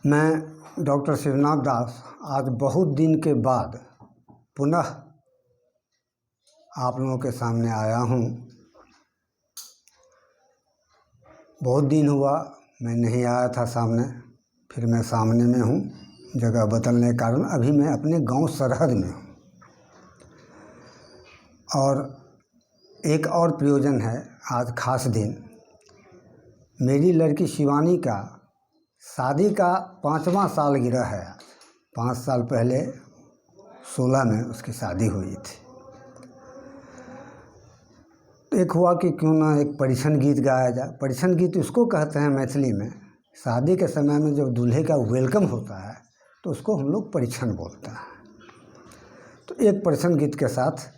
मैं डॉक्टर शिवनाथ दास आज बहुत दिन के बाद पुनः आप लोगों के सामने आया हूँ। बहुत दिन हुआ मैं नहीं आया था सामने, फिर मैं सामने में हूँ। जगह बदलने के कारण अभी मैं अपने गांव सरहद में हूँ। और एक और प्रयोजन है, आज खास दिन मेरी लड़की शिवानी का शादी का 5वां सालगिरह है। आज 5 साल पहले 16 में उसकी शादी हुई थी। एक हुआ कि क्यों ना एक परिछन गीत गाया जाए। परिछन गीत उसको कहते हैं मैथिली में, शादी के समय में जब दूल्हे का welcome होता है तो उसको हम लोग परिछन बोलते हैं। तो एक परिछन गीत के साथ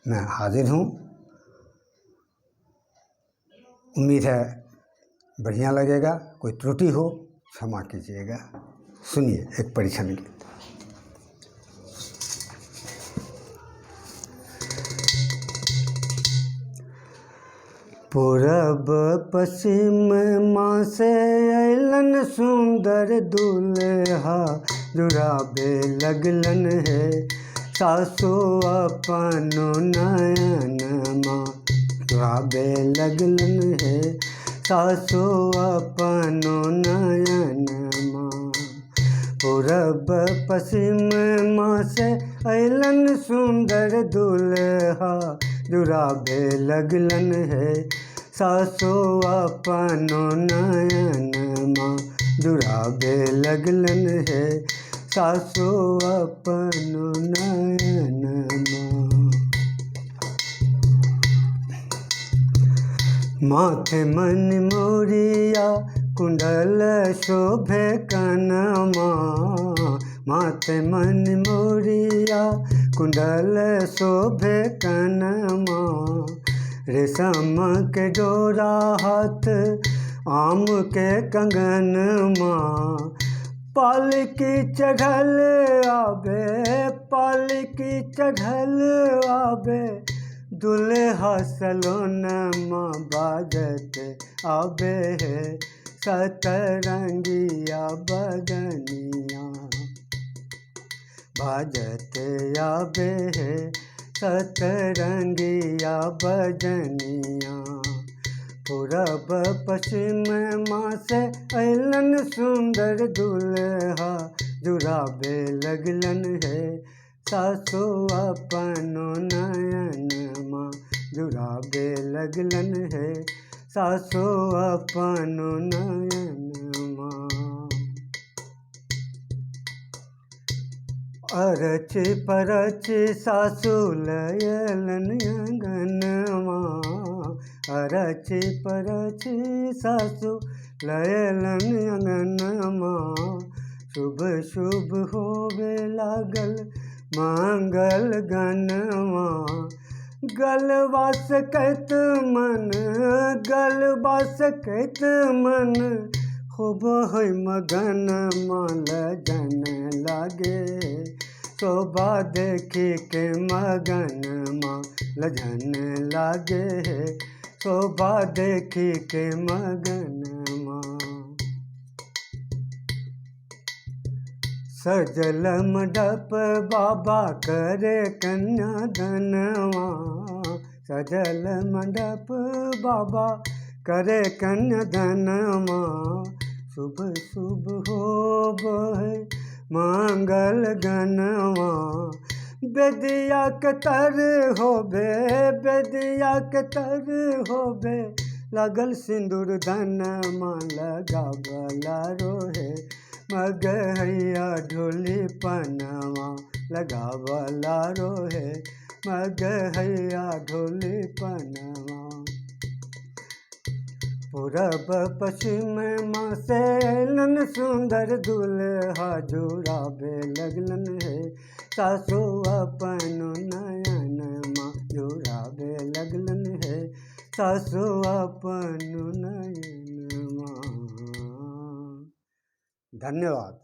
मैं हाजिर हूँ। उम्मीद है बढ़िया लगेगा। कोई त्रुटि हो क्षमा कीजिएगा। सुनिए एक परिछन गीत। पूरब पश्चिम माँ से अइलन सुंदर दूल्हा, जुड़ाबे लगलन है सासु अपनो नयन माँ, जुड़ाबे लगलन है सासु अपनो नयन माँ। पूरब पश्चिम माँ से अइलन सुंदर दूल्हा, जुड़ाबे लगलन है सासु अपनो नयन माँ, जुड़ाबे लगलन है सासु अपनो नयन माँ। माथे मन मोरिया कुंडल शोभे कनमा, माथे मन मोरिया कुंडल शोभे कनमा। रेशम के डोरा हाथ आम के कंगन माँ, पालकी चढ़ल आबे, पालकी चढ़ल आबे दुल्हा सलोनमा बाजत आबे है सतरंगिया बदनिया, बाजत आबे है सतरंगिया बजनिया। पूरब पश्चिम माँ से अइलन सुंदर दूल्हा, जुड़ाबे लगलन है सासु अपनो नयन माँ, जुड़ाबे लगलन है सासु अपनो नयन माँ। अरच परच सासु लयलन अंगनवा, अरच परच सासु लयलन अंगनवा। शुभ शुभ होवे लागल मंगल गनवा, गलवा सकत मन, गलवा सकत मन खूब है मगन माल जन लागे, शोभा देखी के मगन माल जन लागे, शोभा देखी के मगन माँ। सजल मंडप बाबा करे कन्या धनवा, सजल मंडप बाबा करे कन्या धनवा। शुभ शुभ होबे मंगल गनवा, बेदिया के तर होबे, बेदिया के तर होबे लगल सिंदूर धनमा लगावला रोहे मगहैया ढोली पनवा, लगावला रोहे मगहैया ढोली पनवा। पूरब पश्चिम माँ से अइलन सुंदर दूल्हा, जुड़ाबे लगलन है सासु अपनो नयन माँ, जुड़ाबे लगलन है सासु अपनो नयन माँ। धन्यवाद।